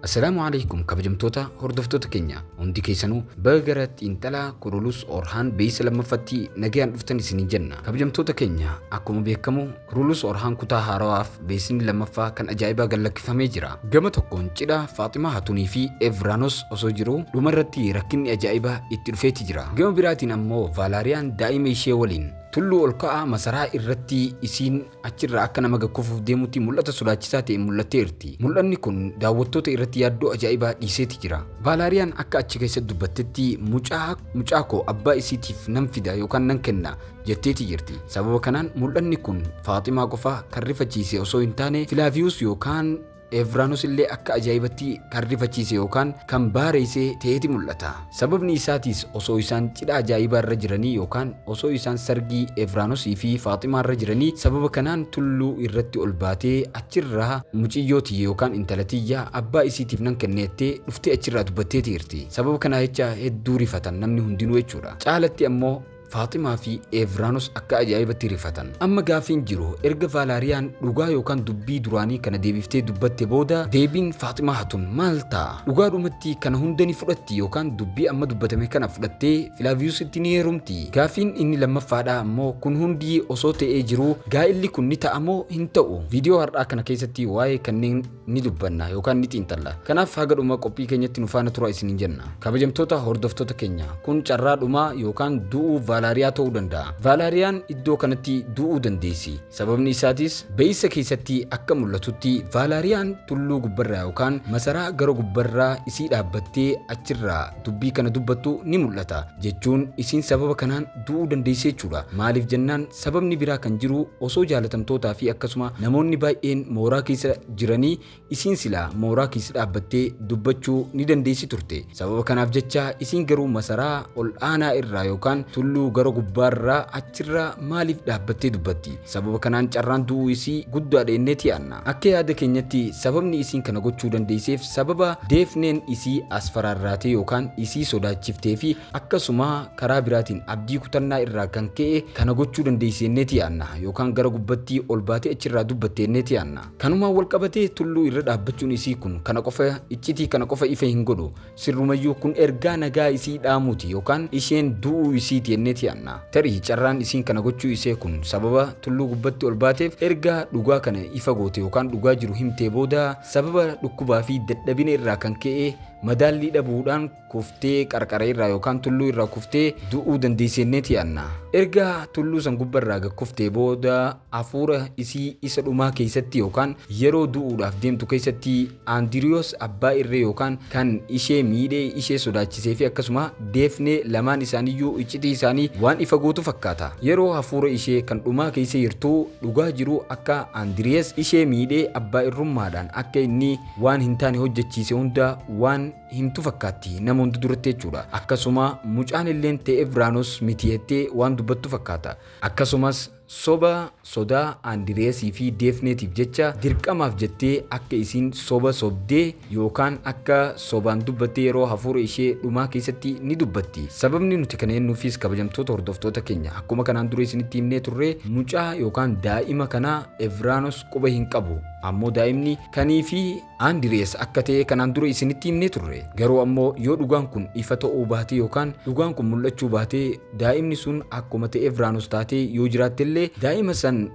Assalaamu alaikum kabajamtoota hordoftoota keenya hundi keessanuu baga gara xiinxalaa Kurulus Orhaan beeysa lammaffatti nagayaan dhuftan isiniin jenna. Kabajamtoota keenya, akkuma beekamu Kurulus Orhaan kutaa haarawaaf beeksisni lammaffaa kan ajaa'ibaa gad lakkifamee jira. Gama tokkoon cidha Faaximaa Hatunii fi Evranos osoo jiruu dhuma irratti rakkinni ajaa'ibaa itti dhufeeti jira. Gama biraatiin ammoo Vaalaariyaan daa'ima ishee waliin tulluu ol ka'aa masaraa irratti isiin achirraa akka nama gad kufuuf deemutti mul'ata sodaachisaa ta'e mul'atteerti. Mul'anni kun daawwattoota irratti yaaddoo ajaa'ibaa dhiiseeti jira. Vaalaariyaan akka achi keessatti dubbattetti mucaa mucaa koo abbaa isiitiif nan fida yookaan nan kenna jetteeti jirti. Sababa kanaan mul'anni kun Faaximaa qofa kan rifachiise osoo hin taane Filaaviyuus yookaan Evraanus illee akka ajaa'ibatti kan rifachiise yookaan kan baareesse ta'eeti mul'ata. Sababni isaatiis osoo isaan cidha ajaa'ibaa irra jiranii yookaan osoo isaan sargii Evraanusii fi Faaximaa irra jiranii sababa kanaan tulluu irratti ol baatee achirraa muciyyoo tiyya yookaan intala tiyya abbaa isiitiif nan kenna jettee dhuftee achirraa dubbatteeti jirti. Sababa kanaa jecha hedduu rifatan namni hundinuu jechuudha. Caalatti ammoo Faaximaa fi Eevraanus akka ajaa'ibatti rifatan. Amma gaaffiin jiru erga Vaalaariyaan dhugaa yookaan dubbii duraanii kana deebiftee dubbatte booda deebiin Faaximaa Hatun maal ta'a? Dhugaadhumatti kana hunda ni fudhatti yookaan dubbii amma dubbatame kana fudhattee Filaaviyusitti ni heerumti? Gaaffiin inni lammaffaadhaa ammoo kun hundi osoo ta'ee jiruu gaa'illi kun ni ta'a moo hin ta'u? Viidiyoo har'aa kana keessatti waa'ee kanneen ni dubbanna yookaan ni xiinxalla. Kanaaf haga dhuma qophii keenyatti nu faana turaa isiniin jenna. Kabajamtoota hordoftoota keenya, kun carraa dhumaa yookaan du'uu Vaalaariyaa ta'uu danda'a. Vaalaariyaan iddoo kanatti du'uu dandeessi. Sababni isaatis beeksisa keessatti akka mul'atutti Vaalaariyaan tulluu gubbarraa yookaan masaraa gara gubbarraa isii dhaabbattee achirraa dubbii kana dubbattu ni mul'ata. Jechuun isiin sababa kanaan du'uu dandeessi jechuudha. Maaliif jennaan sababni biraa kan jiru osoo jaalatamtootaa fi akkasuma namoonni baay'een mooraa keessa jiranii isiin silaa mooraa keessa dhaabbattee dubbachuu ni dandeessi turte. Sababa kanaaf jecha isiin garuu masaraa ol aanaa irraa yookaan tulluu gara gubbaarraa achirraa maaliif dhaabbattee dubbatti? Sababa kanaan carraan du'uu isii guddaadha jenneeti yaadna. Akka yaada keenyatti sababni isiin kana gochuu dandeesseef sababa Deefneen isii asfaraarraatee yookaan isii sodaachiftee fi akkasuma karaa biraatiin abdii kutannaa irraa kan ka'e kana gochuu dandeessi jenneeti yaadna yookaan gara gubbatti ol baatee achirraa dubbatte jenneeti yaadna. Kanumaan wal qabatee tulluu irra dhaabbachuun isii kun kana qofa iccitii kana qofa ifa hin godhu. Sirrumayyuu kun ergaa nagaa isii dhaamuuti yookaan isheen du'uu isiiti jenneeti yaadna. Tarii carraan isiin kana gochuu isee kun sababa tulluu gubbatti ol baateef erga dhugaa kana ifa goote yookaan dhugaa jiru himtee booda sababa dhukkubaa fi dadhabina irraa kan ka'e madaallii dhabuudhaan kuftee qarqara irraa yookaan tulluu irraa kuftee du'uu dandeessi jenneeti yaadna. Erga tulluu san gubba irraa gad kuftee booda hafuura isii isa dhumaa keessatti yookaan yeroo du'uudhaaf deemtu keessatti Aandiriyos abbaa irree yookaan kan ishee miidhee ishee sodaachisee fi akkasuma Deefnee lamaan isaaniiyyuu iccitii isaanii waan ifa gootu fakkaata. Yeroo hafuura ishee kan dhumaa keessa jirtu dhugaa jiru akka Aandiriyes ishee miidhee abbaa irrummaadhaan akka inni waan hin taane hojjechiise hunda waan himtu fakkaatti nama hunda duratti jechuudha. Akkasuma mucaan illeen Te'evranos miti jettee waan dubbattu fakkaata. Akkasumas soba sodaa Aandireesii fi Deefneetiif jecha dirqamaaf jettee akka isiin soba sobdee yookaan akka sobaan dubbattee yeroo hafuura ishee dhumaa keessatti ni dubbatti. Sababni nuti kana jennuufis, kabajamtoota hordoftoota keenya, akkuma kanaan dura isinitti himnee turre mucaa yookaan daa'ima kana Evranos quba hin qabu. Ammoo daa'imni kanii fi Aandirees akka ta'e kanaan dura isinitti himnee turre. Garuu ammoo yoo dhugaan kun ifa ta'uu baate yookaan dhugaan kun mul'achuu baate daa'imni sun akkuma ta'e Evraanus taatee yoo jiraattellee daa'ima san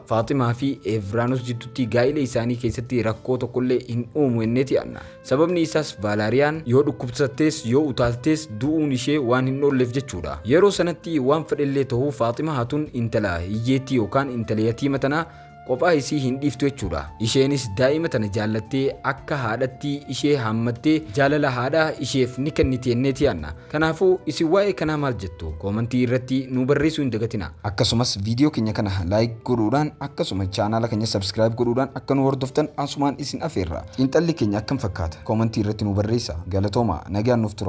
Faaximaa fi Evraanus jidduutti gaa'ila isaanii keessatti rakkoo tokkollee hin uumu jenneeti yaadna. Sababni isaas Vaalaariyaan yoo dhukkubsattees yoo utaaltees du'uun ishee waan hin oolleef jechuudha. Yeroo sanatti waan fedhellee ta'u Faaxima Hatun intala hiyyeettii yookaan intala yatiima tanaa qophaa isii hin dhiiftu jechuudha. Isheenis daa'ima tana jaallattee akka haadhatti ishee haammattee jaalala haadhaa isheef ni kenniti jenneeti yaadna. Kanaafuu isin waa'ee kanaa maal jettu? Koomantii irratti nuu barreessuu hin dagatinaa. Akkasumas viidiyoo keenya kana like godhuudhaan akkasuma chaanaala keenya subscribe godhuudhaan akka nu hordoftan asumaan isin afeerra. Xiinxalli keenya akkam fakkaata? Koomantii irratti nuu barreessaa. Galatoomaa. Nagaan nuuf turaa.